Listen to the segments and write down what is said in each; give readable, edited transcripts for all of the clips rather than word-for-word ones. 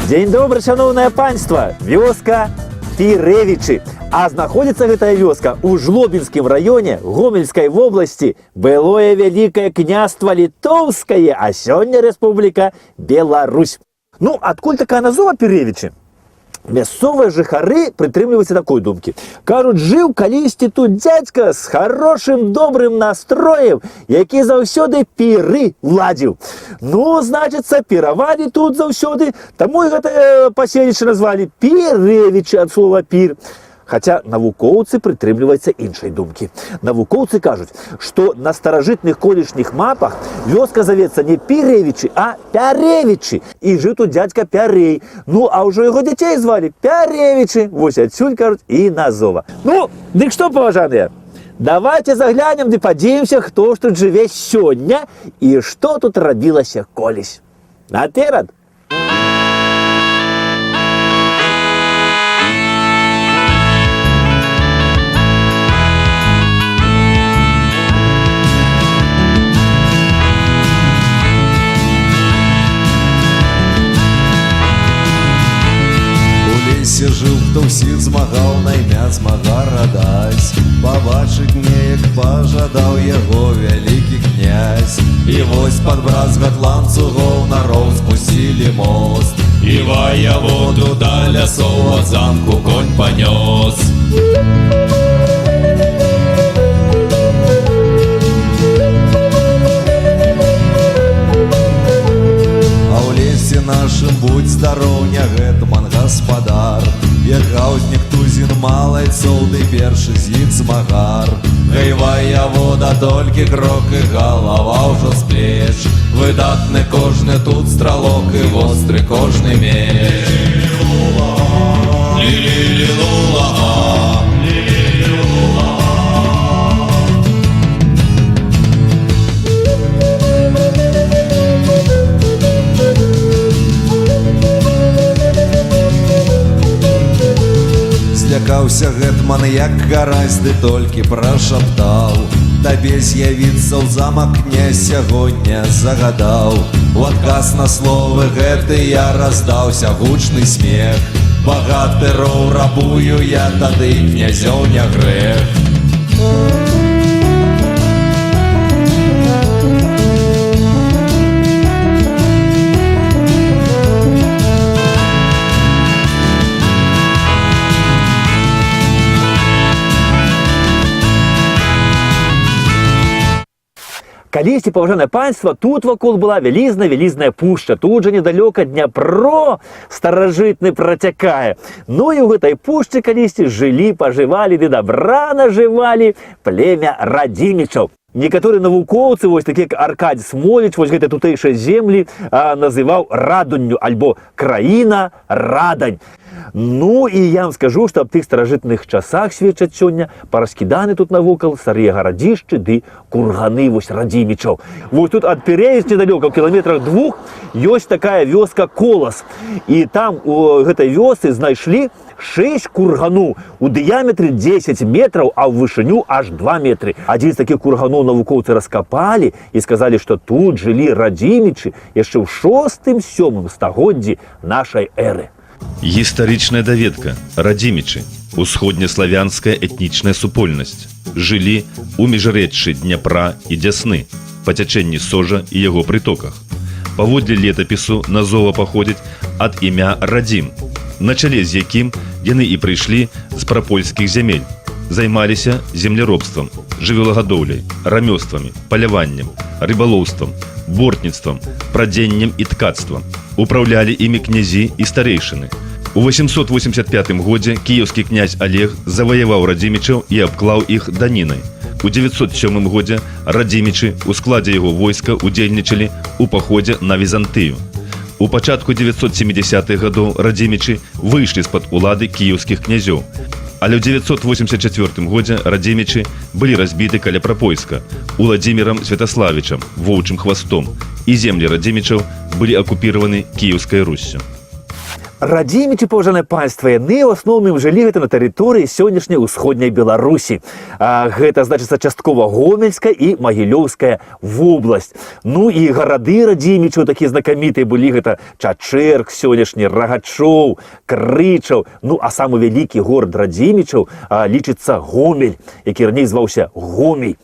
Дзень добры, шаноўнае панства! Вёска Пірэвічы. А знаходзіцца гэтая вёска ў Жлобінскім раёне Гомельскай вобласці, былое Вялікае княства Літоўскае, а сёння Рэспубліка Беларусь. Ну, адкуль такая назова Пірэвічы? Мясцовыя жыхары прытрымліваюцца такой думкі. Кажуць, жыў калісьці тут дзядзька з харошым добрым настроем, які заўсёды піры ладзіў. Ну, значыцца, піравалі тут заўсёды, таму і гэта паселішча назвалі Пірэвічы, ад слова пір. Хаця навукоўцы прытрымліваюцца іншай думкі. Навукоўцы кажуць, што на старажытных колішніх мапах вёска завецца не Пірэвічы, а Пярэвічы. І жыў тут дзядзька Пярэй. Ну, а ўжо яго дзяцей звалі Пярэвічы. Вось адсюль, кажуць, і назова. Ну, дык што, паважаныя? Давайте заглянем ды падзівімся, хто ж тут жыве сёння і што тут рабілася колісь. Наперад! У лесе жыў, хто ўсіх змагаў, на імя Змагар Адась. Пабачыць неяк пажадаў яго вялікі князь. І вось пад бразгат ланцугоў на роў спусцілі мост. І ваяводу да лясоў ад замку конь панёс. А ў лесе нашым, будь здароў, не гетман гаспадар. Як гаўзнік тузін малайцоў, ды першы з іх змагар. Гэй, ваявода, толькі крок, і галава ўжо з плеч. Выдатны кожны тут стралок і востры кожны меч. Лі-лі-лі-лула, лі-лі-лула. Злякаўся гетман, як карась, ды толькі прашаптаў: «Табе з'явіцца ў замак князь сягоння загадаў». У адказ на словы гэтыя раздаўся гучны смех. «Багатыроў рабую я, тады князёў не грэх». Калісьці, паважанае панства, тут вакол была вялізная вялізная пушча. Тут жа недалёка Дняпро старажытны працякае. Ну і ў гэтай пушчы калісьці жылі, пажывалі ды дабра нажывалі племя радзімічаў. Некаторыя навукоўцы, вось такі як Аркадзь Смоліч, вось гэтай тутэйшай землі называў Радунню альбо краіна Радань. Ну і я вам скажу, што аб тых старажытных часах сведчаць сёння параскіданы тут навокал старыя гарадзішчы ды курганы вось радзімічаў. Вось тут ад Пірэвіч недалёка, ў кіламетрах двух, ёсць такая вёска Колас. І там у гэтай вёсцы знайшлі 6 курганоў у дыяметры 10 метраў, а ў вышыню аж 2 метры. Адзін з такіх курганоў навукоўцы раскапалі і сказалі, што тут жылі радзімічы яшчэ ў шостым-сёмым стагоддзі нашай эры. Гістарычная даведка. Радзімічы. Усходнеславянская этнічная супольнасць. Жылі ў міжрэччы Дняпра і Дзясны, па цячэнні Сожа і яго прытоках. Паводле летапісу, назова паходзіць ад імя Радзім, на чале з якім яны і прыйшлі з прапольскіх зямель. Займаліся земляробствам, жывёлагадоўляй, рамёствамі, паляваннем, рыбалоўствам, бортніцтвам, прадзеннем і ткацтвам. Упраўлялі імі князі і старэйшыны. У 885 годзе кіеўскі князь Алег заваяваў радзімічаў і абклаў іх данінай. У 907 годзе радзімічы ў складзе яго войска удзельнічалі ў паходзе на Візантыю. У пачатку 970-х гадоў радзімічы выйшлі з-пад улады кіеўскіх князёў. Але ў 984 годзе радзімічы былі разбіты каля Прапойска Уладзімірам Святаславічам Воўчым Хвастом, і землі радзімічаў былі акупіраваны Кіеўскай Руссю. Радзімічы, паважанае панства, яны ў асноўным жылі гэта на тэрыторыі сённяшняй усходняй Беларусі. Гэта значыцца часткова Гомельская і Магілёўская вобласць. Ну і гарады радзімічаў такія знакамітыя былі: гэта Чачэрск сённяшні, Рагачоў, Крычаў. Ну а самы вялікі горад радзімічаў лічыцца Гомель, які раней зваўся Гомей.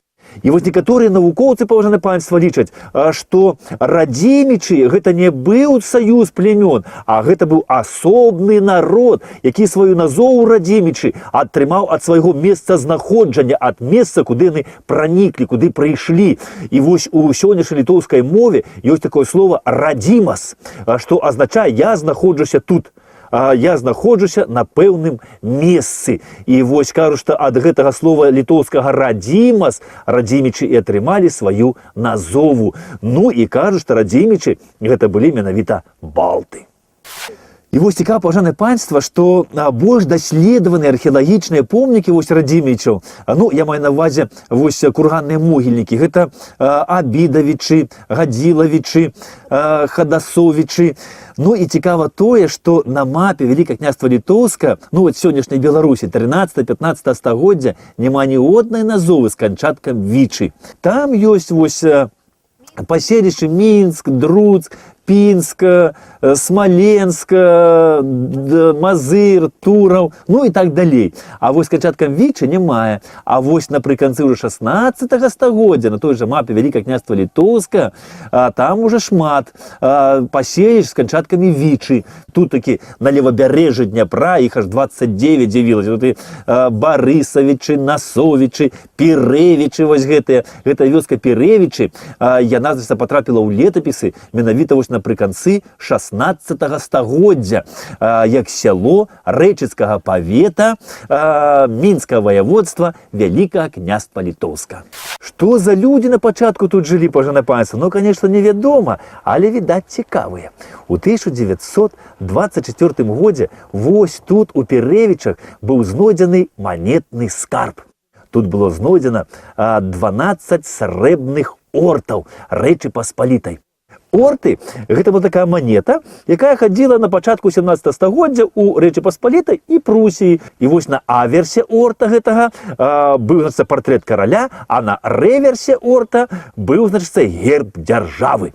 І вось некаторыя навукоўцы, паважанае панства, лічаць, што радзімічы гэта не быў саюз племён, а гэта быў асобны народ, які сваю назову радзімічы атрымаў ад свайго месца знаходжання, ад месца, куды яны праніклі, куды прыйшлі. І вось у сённяшняй літоўскай мове ёсць такое слово радзімас, што азначае «я знаходжуся тут», я знаходжуся на пэўным месцы. І вось кажуць, што ад гэтага слова літоўскага радзімас радзімічы і атрымалі сваю назову. Ну і кажуць, што радзімічы гэта былі менавіта балты. І вось цікава, паважанае панства, што больш даследаваныя археалагічныя помнікі вось радзімічаў, ну я маю на ўвазе вось курганныя могільнікі, гэта Абідавічы, Гадзілавічы, Хадасовічы. Ну і цікава тое, што на мапе Вялікага Княства Літоўска, ну вот сённяшняй Беларусі 13-15 стагоддзя няма ні однай назовы з канчаткам вічы. Там ёсць вось паселішчы Мінск, Друцк, Пінск, Смаленск, Мазыр, Тураў, ну і так далей. А вось канчаткам вічы немае. А вось напрыканцы ўжо 16 стагоддзя на той жа мапе Вялікага Княства Літоўска там уже шмат паселішч з канчаткамі вічы. Тут такі на левабярэжжы Дняпра іх аж 29 з'явілася. Тут і Барысавічы, Насовічы, Пірэвічы, вось гэтыя. Гэтая вёска Пірэвічы, яна, значыцца, патрапіла ў летапісы менавіта вось напрыканцы 16 стагоддзя, як сяло Рэчыцкага павета Мінскага ваяводства Вялікага Княства Літоўска. Што за людзі на пачатку тут жылі, паважанае панства? Ну, конечно, невядома, але, відаць, цікавыя. У 1924 годзе вось тут у Пірэвічах быў знойдзены манетны скарб. Тут было знойдзена 12 срэбных ортаў Рэчы Паспалітай. Орты гэта была такая манета, якая хадзіла на пачатку 17 стагоддзя ў Рэчы Паспалітай і Прусіі. І вось на аверсе орта гэтага быў, значыцца, партрэт караля, а на рэверсе орта быў, значыцца, герб дзяржавы.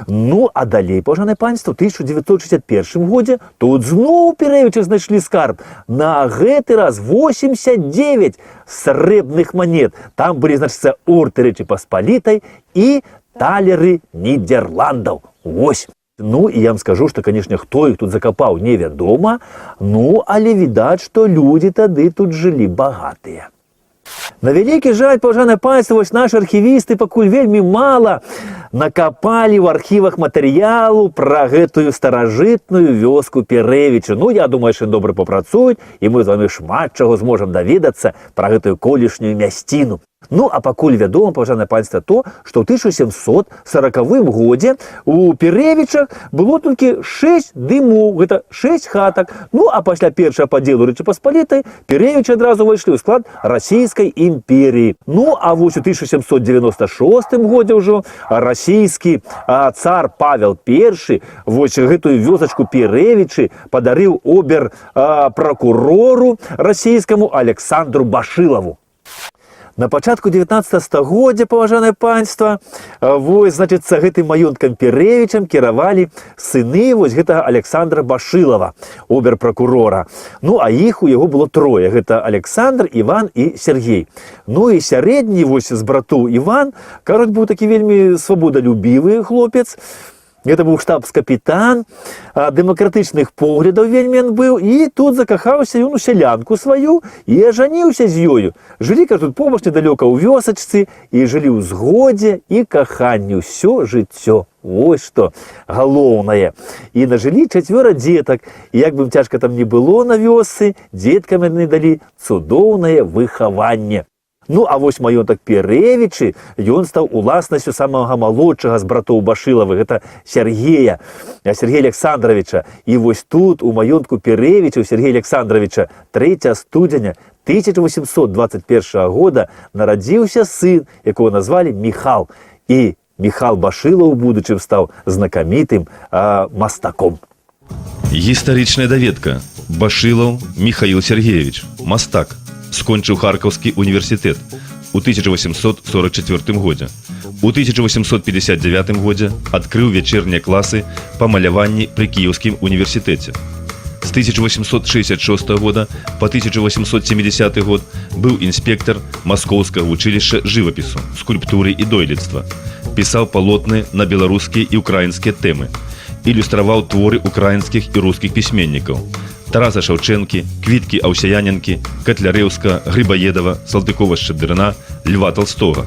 Ну а далей, паважанае панства, у 1961 годзе тут зноў у Пірэвічах знайшлі скарб. На гэты раз 89 срэбных манет. Там былі, значыцца, орты Рэчы Паспалітай і талеры Нідерландаў. Вось. Ну і я вам скажу, што, конечно, хто іх тут закапаў, невядома, ну але відаць, што людзі тады тут жылі багатыя. На вялікі жаль, паважанае панства, вось нашы архівісты пакуль вельмі мала накапалі ў архівах матэрыялу пра гэтую старажытную вёску Пірэвічы. Ну, я думаю, що добра папрацуюць, і мы з вами шмат чаго зможам даведацца пра гэтую колішнюю мясціну. Ну, а пакуль вядома, паважанае панства, то, што ў 1740 годзе у Пірэвічах было толькі 6 дымоў, гэта 6 хатак. Ну, а пасля першага падзелу Рэчы Паспалітай Пірэвічы адразу ўвайшлі ў склад Расійскай імперіі. Ну, а вось у 1796 годзе ўжо расійскі цар Павел I вось гэтую вёсачку Пірэвічы падарыў обер пракурору расійскаму Александру Башылаву. На пачатку 19 стагоддзя, паважанае панства, вось, значыцца, гэтым маёнткам Пірэвічам кіравалі сыны вось гэтага Александра Башылава, обер-пракурора. Ну, а іх у яго было трое. Гэта Александр, Іван і Сергей. Ну і сярэдні вось з братоў Іван, кажуць, быў такі вельмі свабодалюбівы хлопец. Гэта быў штабс-капітан, дэмакратычных поглядаў вельмі ён быў, і тут закахаўся ён у сялянку сваю і ажаніўся з ёю. Жылі, кажуць, тут побач недалёка ў вёсачцы і жылі ў згодзе і каханні ўсё жыццё. Вось што галоўнае. І нажылі чацвёра дзетак. І як бы ім цяжка там не было на вёсцы, дзеткам яны далі цудоўнае выхаванне. Ну, а вось маёнтак Пірэвічы, ён стаў уласнасцю самага малодшага з братоў Башылавых, гэта Сергея, Сергея Александровича. І вось тут, у маёнтку Пірэвіча, у Сергея Александровича, 3 студзеня 1821 года нарадзіўся сын, якога назвалі Міхал. І Міхал Башылаў у будучым стаў знакамітым мастаком. Гістарычная даведка. Башылаў Міхаіл Сяргеевіч, мастак, скончыў Харкаўскі універсітэт у 1844 годзе. У 1859 годзе адкрыў вячэрнія класы па маляванні пры Кіеўскім універсітэце. З 1866 года по 1870 год быў інспектар Маскоўскага вучылішча жывапісу, скульптуры і дойлідства. Пісаў палотны на беларускія і украінскія тэмы. Ілюстраваў творы украінскіх і рускіх пісьменнікаў. Тараса Шаўчэнкі, Квіткі Аўсяяненкі, Катлярэўска, Грыбаедава, Салтыкова-Шчадрына, Льва Толстога.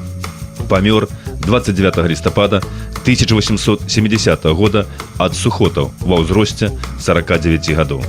Памёр 29 лістапада 1870 года ад сухотаў ва ўзросце 49 гадоў.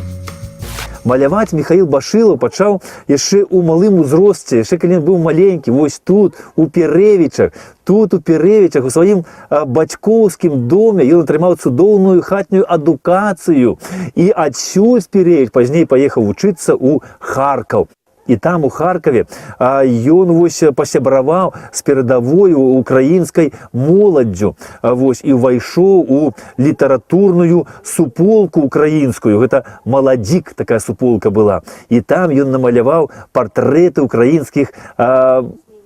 Маляваць Міхаіл Башылаў пачаў яшчэ ў малым узросце, яшчэ калі ён быў маленькі, вось тут, у Пярэвічах, тут у Пярэвічах, у сваім бацькоўскім доме ён атрымаў цудоўную хатнюю адукацыю. І адсюль з Пярэвіч пазней паехаў вучыцца ў Харкаў. І там у Харкаве ён вось пасябраваў з перадавою украінскай моладдзю, вось, і ўвайшоў у літаратурную суполку украінскую. Гэта «Маладзік», такая суполка была. І там ён намаляваў партрэты украінскіх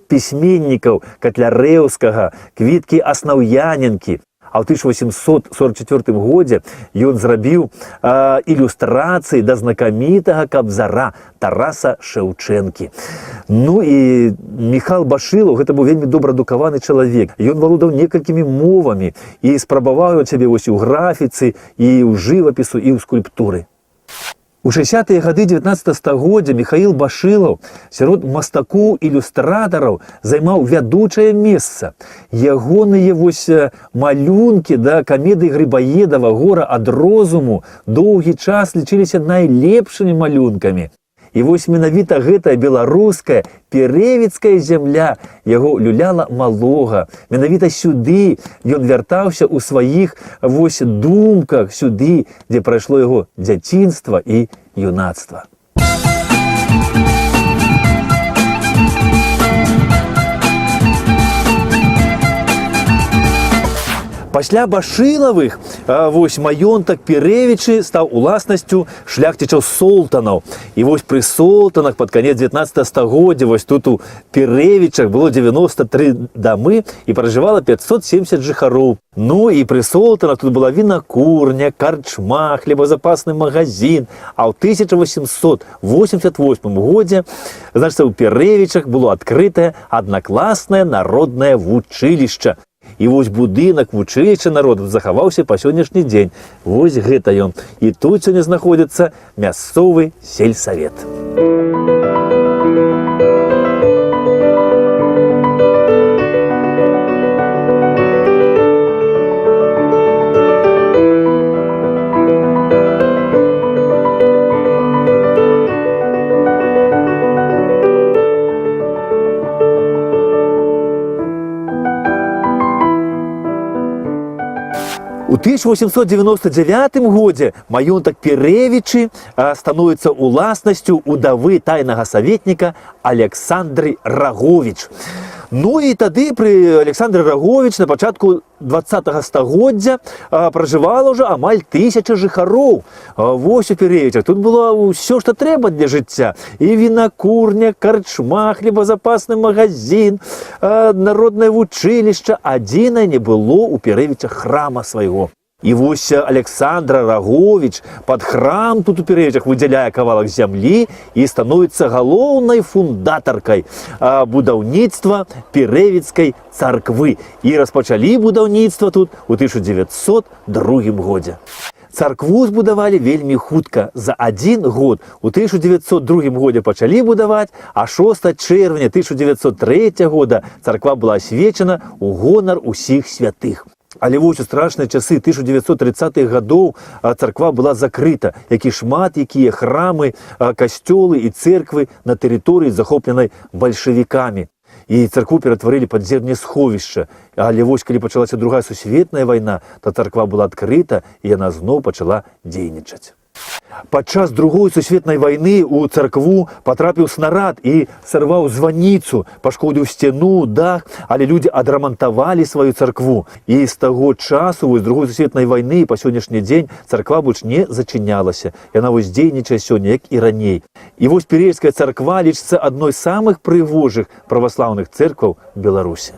пісьменнікаў Катлярэўскага, Квіткі Аснаўяненкі. А ў 1844 годзе ён зрабіў ілюстрацыі да знакамітага Кабзара Тараса Шэўчэнкі. Ну і Міхал Башылаў гэта быў вельмі добра адукаваны чалавек. Ён валодаў некалькімі мовамі і спрабаваў ён сябе вось і ў графіцы, і ў жывапісу, і ў скульптуры. У 60-е гады 19 стагоддзя Міхаіл Башылаў сярод мастакоў-ілюстратараў займаў вядучае месца. Ягоныя вось малюнкі да камедыі Грыбаедава «Гора ад розуму» доўгі час лічыліся найлепшымі малюнкамі. І вось менавіта гэтая беларуская пярэвіцкая зямля яго люляла малога. Менавіта сюды ён вяртаўся ў сваіх вось думках, сюды, дзе прайшло яго дзяцінства і юнацтва. Пасля Башылавых вось маёнтак Пярэвічы стаў уласнасцю шляхцічаў Солтанаў. І вось пры Солтанах пад канец 19 стагоддзя вось тут у Пярэвічах было 93 дамы і пражывала 570 жыхароў. Ну і пры Солтанах тут была вінакурня, карчма, хлебазапасны магазін. А ў 1888 годзе, значит, у Пярэвічах было адкрытае аднакласнае народнае вучылішча. І вось будынак вучылішча народу захаваўся па сённяшні дзень. Вось гэта ён. І тут сёння знаходзіцца мясцовы сельсавет. У 1899 годзе маёнтак Пярэвічы становіцца уласнасцю удавы тайнага саветніка Александры Раговіч. Ну і тады пры Александры Раговіч на пачатку 20 стагоддзя пражывала ўжо амаль 1000 жыхароў. Вось у Пярэвічах тут было ўсё, што трэба для жыцця. І вінакурня, карчма, хлебазапасны магазін, народнае вучылішча. Адзінае, не было ў Пярэвічах храма свайго. І вось Александра Раговіч пад храм тут у Пярэвічах выдзяляе кавалак зямлі і становіцца галоўнай фундатаркай будаўніцтва Пярэвіцкай царквы. І распачалі будаўніцтва тут у 1902 годзе. Царкву збудавалі вельмі хутка, за адзін год. У 1902 годзе пачалі будаваць, а 6 чэрвеня 1903 года царква была асвечана ў гонар усіх святых. Але вось у страшныя часы 1930-х гадоў царква была закрыта, як і шмат якія храмы, касцёлы і церквы на тэрыторыі, захопленай бальшавікамі. І царкву ператварылі пад зернесховішча. Але вось калі пачалася Другая сусветная вайна, то царква была адкрыта, і яна зноў пачала дзейнічаць. Падчас Другой сусветнай вайны ў царкву патрапіў снарад і сарваў званіцу, пашкодзіў сцяну, дах, але людзі адрамантавалі сваю царкву. І з таго часу, вось, Другой сусветнай вайны па сённяшні дзень царква больш не зачынялася. Яна вось дзейнічае сёння, як і раней. І вось Пірэвіцкая царква лічыцца адной з самых прыгожых праваслаўных цэркваў Беларусі.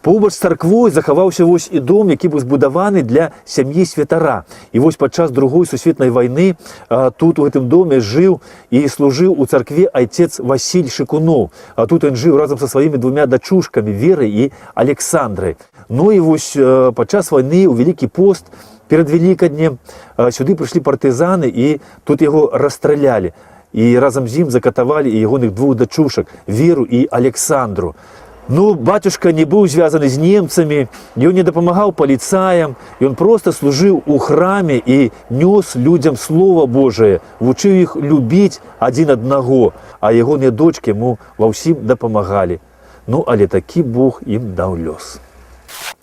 Побач з царквой захаваўся вось і дом, які быў збудаваны для сям'і святара. І вось падчас Другой сусветнай вайны тут у гэтым доме жыў і служыў у царкве айцец Васіль Шыкуноў. А тут ён жыў разам са сваімі двумя дачушкамі, Верай і Александрай. Ну і вось падчас вайны ў Вялікі пост перад Велікаднем сюды прыйшлі партызаны і тут яго расстралялі. І разам з ім закатавалі і ягоных двух дачушак, Веру і Александру. Ну, бацюшка не быў звязаны з немцамі, ён не дапамагаў паліцаям, ён проста служыў у храме і нёс людзям Слова Божае, вучыў іх любіць адзін аднаго, а ягоныя дочкі яму ва ўсім дапамагалі. Ну, але такі Бог ім даў лёс.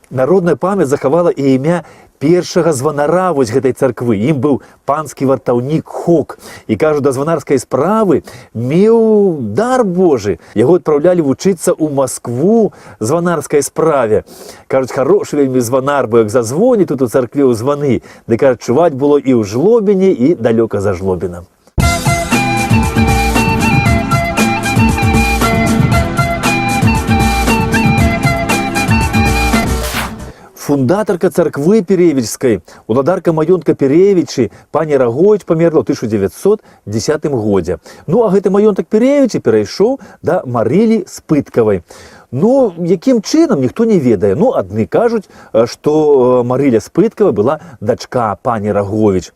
Народная памяць захавала і імя першага званара вось гэтай царквы. Ім быў панскі вартаўнік Хок. І кажу, да званарскай справы меў дар Божы. Яго адпраўлялі вучыцца ў Маскву званарскай справе. Кажуць, харошы вельмі званар быў, як зазвоніць тут у царкве ў званы. Ды, кажуць, чуваць было і ў Жлобіне, і далёка за Жлобінам. Фундатарка царквы Пірэвічскай, уладарка маёнтка Пірэвічы, пані Рагоіч памерла ў 1910 годзе. Ну, а гэты маёнтак Пірэвічы перайшоў да Марылі Спыткавай. Ну, якім чынам, ніхто не ведае. Ну, адны кажуць, што Марыля Спыткава была дачка пані Раговіч.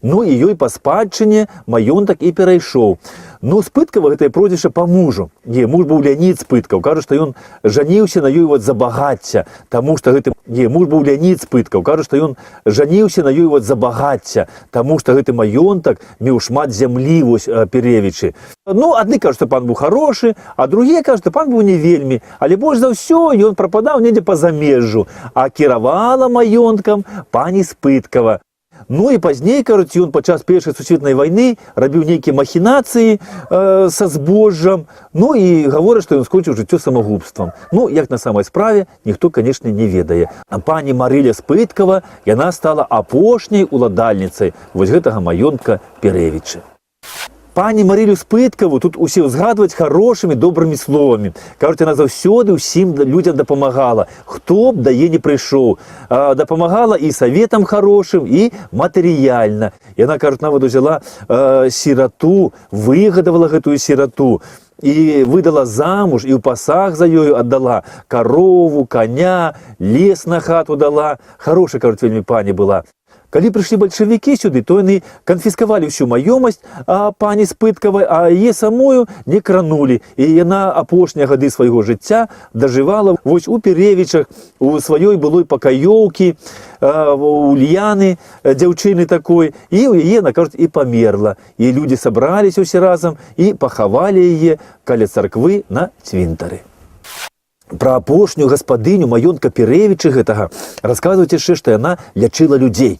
Ну і ёй па спадчыне маёнтак і перайшоў. Ну, Спыткава гэтае прозвішча па мужу. Не, муж быў Леанід Спыткаў. Кажуць, што ён жаніўся на ёй вот за багацця, таму што гэты не, муж быў Леанід Спыткаў. Кажуць, што ён жаніўся на ёй вот за багацця, таму што гэты маёнтак меў шмат зямлі вось Пірэвічы. Ну, адны кажуць, што пан быў харошы, а другія кажуць, што пан быў не вельмі. Але больш за ўсё ён прападаў недзе па замежжу, а кіравала маёнткам пані Спыткава. Ну і пазней, кажуць, ён падчас Першай сусветнай вайны рабіў нейкія махінацыі са збожжам. Ну і гавораць, што ён скончыў жыццё самагубствам. Ну, як на самай справе, ніхто, канешне, не ведае. А пані Марыля Спыткава, яна стала апошняй уладальніцай вось гэтага маёнтка Пірэвічы. Пані Марылю Спыткаву тут усе ўзгадваюць харошымі добрымі словамі. Кажуць, яна заўсёды ўсім людзям дапамагала, хто б да яе не прыйшоў. Дапамагала і саветам харошым, і матэрыяльна. Яна, кажуць, нават узяла сірату, выгадавала гэтую сірату і выдала замуж, і ў пасаг за ёю аддала карову, каня, лес на хату дала. Харошая, кажуць, вельмі пані была. Калі прыйшлі бальшавікі сюды, то яны канфіскавалі ўсю маёмасць пані Спыткавай, а яе самую не кранулі. І яна апошнія гады свайго жыцця дажывала вось у Пірэвічах, у сваёй былой пакаёўкі, у Ульяны, дзяўчыны такой, і ў яе, яна, кажуць, і памерла. І людзі сабраліся ўсе разам і пахавалі яе каля царквы на цвінтары. Пра апошнюю гаспадыню маёнтка Пірэвічы гэтага расказваюць яшчэ, што яна лячыла людзей.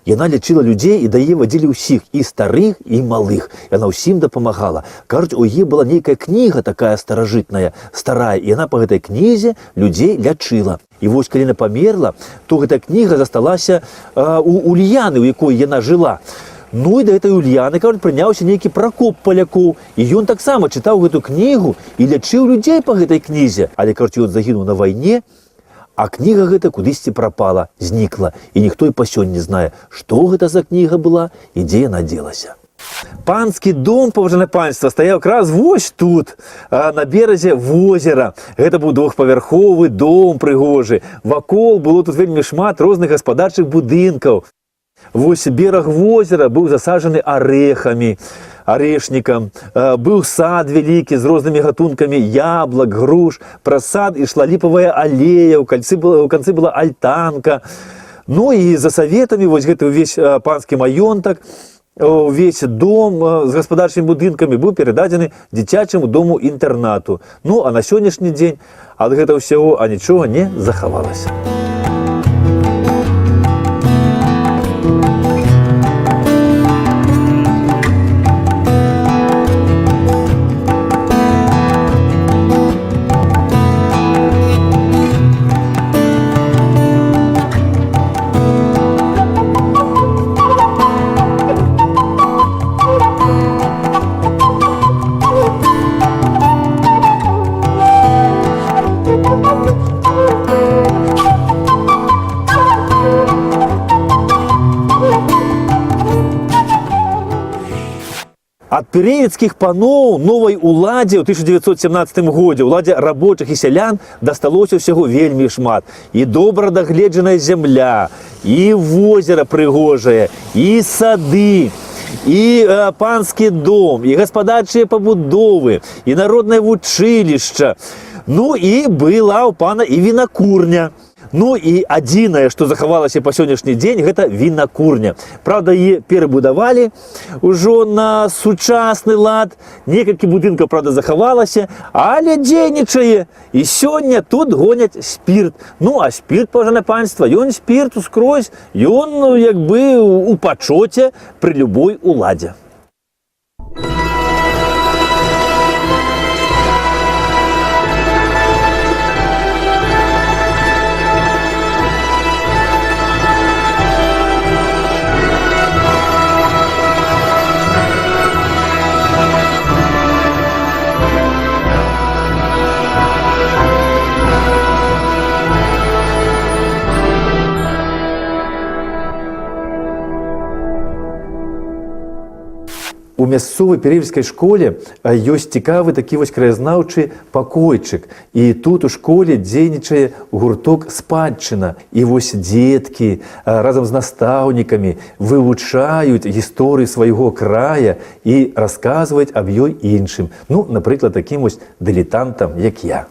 Яна лячыла людзей, і да яе вадзілі ўсіх, і старых, і малых. Яна ўсім дапамагала. Кажуць, у яе была нейкая кніга такая старажытная, старая, і яна па гэтай кнізе людзей лячыла. І вось калі яна памерла, то гэта кніга засталася у Ульяны, у якой яна жыла. Ну і да гэтай Ульяны, кажуць, прыняўся нейкі Пракоп Палякоў, і ён таксама чытаў гэту кнігу і лячыў людзей па гэтай кнізе. Але, кажуць, ён загінуў на вайне, а кніга гэта кудысьці прапала, знікла, і ніхто і па сёння не знае, што гэта за кніга была і дзе яна дзелася. Панскі дом, паважанае панства, стаяў якраз вось тут, на беразе возера. Гэта быў двухпавярховы дом прыгожы. Вакол было тут вельмі шмат розных гаспадарчых будынкаў. Вось бераг возера быў засаджаны арэхамі, арэшнікам. Быў сад вялікі з рознымі гатункамі яблак, груш. Праз сад ішла ліпавая алея, у канцы была альтанка. Ну і за саветамі вось гэты ўвесь панскі маёнтак, увесь дом з гаспадарчымі будынкамі быў перададзены дзіцячаму дому-інтэрнату. Ну а на сённяшні дзень ад гэтага ўсяго нічога не захавалася. Ад пірэвіцкіх паноў новай уладзе ў 1917 годзе, уладзе рабочых і сялян, дасталося ўсяго вельмі шмат. І добра дагледжаная зямля, і возера прыгожае, і сады, і панскі дом, і гаспадарчыя пабудовы, і народнае вучылішча. Ну і была ў пана і вінакурня. Ну і адзінае, што захавалася па сённяшні дзень, гэта вінакурня. Праўда, яе перабудавалі ўжо на сучасны лад. Некалькі будынкаў, праўда, захавалася, але дзейнічае. І сёння тут гоняць спірт. Ну а спірт, паважанае панства, ён спірт ускрозь, ён, ну, як бы у пачоце пры любой уладзе. У мясцовай пірэвіцкай школе ёсць цікавы такі вось краязнаўчы пакойчык. І тут у школе дзейнічае гурток «Спадчына». І вось дзеткі разам з настаўнікамі вывучаюць гісторыю свайго края і расказваюць аб ёй іншым. Ну, напрыклад, такім вось дылетантам, як я.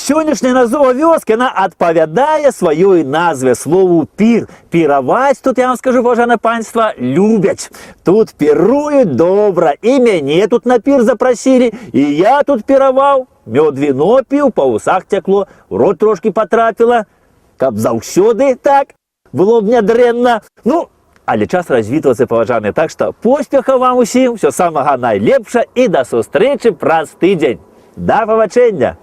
Сённяшняя назва вёскі, она адпавядае сваёй назве, слову пір. Піраваць тут, я вам скажу, паважанае панства, любяць. Тут піруюць добра. І мяне тут на пір запрасілі, і я тут піраваў. Мёд, віно піў, па вусах цякло, у рот трошкі патрапіла. Каб заўсёды так. Было б нядрэнна. Ну, але час развітвацца, паважаны. Так што поспехаў вам усім, усё самага найлепша і да сустрэчы праз тыдзень. Да пабачэння!